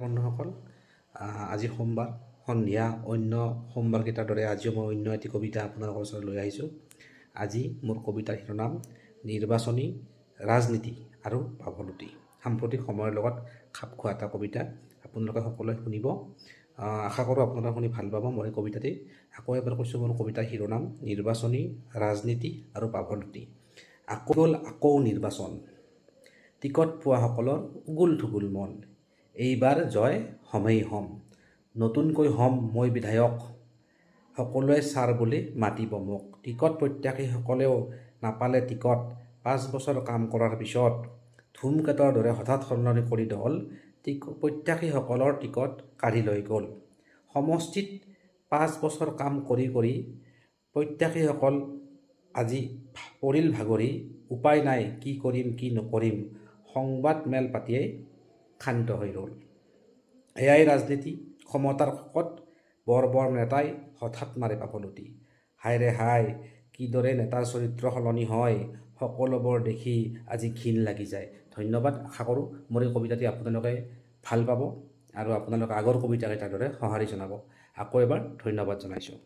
বন্ধুসকল, আজি সোমবাৰ সন্ধিয়া অন্য সোমবাৰকেইটাৰ দৰে আজিও মই অন্য এটি কবিতা আপোনালোকৰ ওচৰলৈ লৈ আহিছোঁ। আজি মোৰ কবিতাৰ শিৰোনাম নিৰ্বাচনী ৰাজনীতি আৰু পাভলুটি। সাম্প্ৰতিক সময়ৰ লগত খাপ খোৱা এটা কবিতা, আপোনালোকে সকলোৱে শুনিব। আশা কৰোঁ আপোনালোকে শুনি ভাল পাব মোৰ এই কবিতাটি। আকৌ এবাৰ কৈছোঁ, মোৰ কবিতাৰ শিৰোনাম নিৰ্বাচনী ৰাজনীতি আৰু পাভলুটি। আকৌ গ'ল আকৌ নিৰ্বাচন, টিকট পোৱাসকলৰ উগুল থুগুল মন। এইবাৰ জয় হমেই হম, নতুনকৈ হ'ম মই বিধায়ক, সকলোৱে ছাৰ বুলি মাতিব মোক। টিকট প্ৰত্যাশীসকলেও নাপালে টিকট, 5 বছৰ কাম কৰাৰ পিছত ধুমকেতুৰ দৰে হঠাৎ সলনি কৰি দল, প্ৰত্যাশীসকলৰ টিকট কাঢ়ি লৈ গ'ল। সমষ্টিত 5 বছৰ কাম কৰি কৰি প্ৰত্যাশীসকল আজি পৰিল ভাগৰি, উপায় নাই কি কৰিম কি নকৰিম, সংবাদ মেল পাতিয়েই ক্ষান্ত হৈ ৰ'ল। এয়াই ৰাজনীতি, ক্ষমতাৰ খকত বৰ বৰ নেতাই হঠাৎ মাৰে পাভলুটি। হায় ৰে হায়, কিদৰে নেতাৰ চৰিত্ৰ সলনি হয়, সকলোবোৰ দেখি আজি ঘিণ লাগি যায়। ধন্যবাদ। আশা কৰোঁ মোৰ এই কবিতাটি আপোনালোকে ভাল পাব আৰু আপোনালোকে আগৰ কবিতাকেইটাৰ দৰে সঁহাৰি জনাব। আকৌ এবাৰ ধন্যবাদ জনাইছোঁ।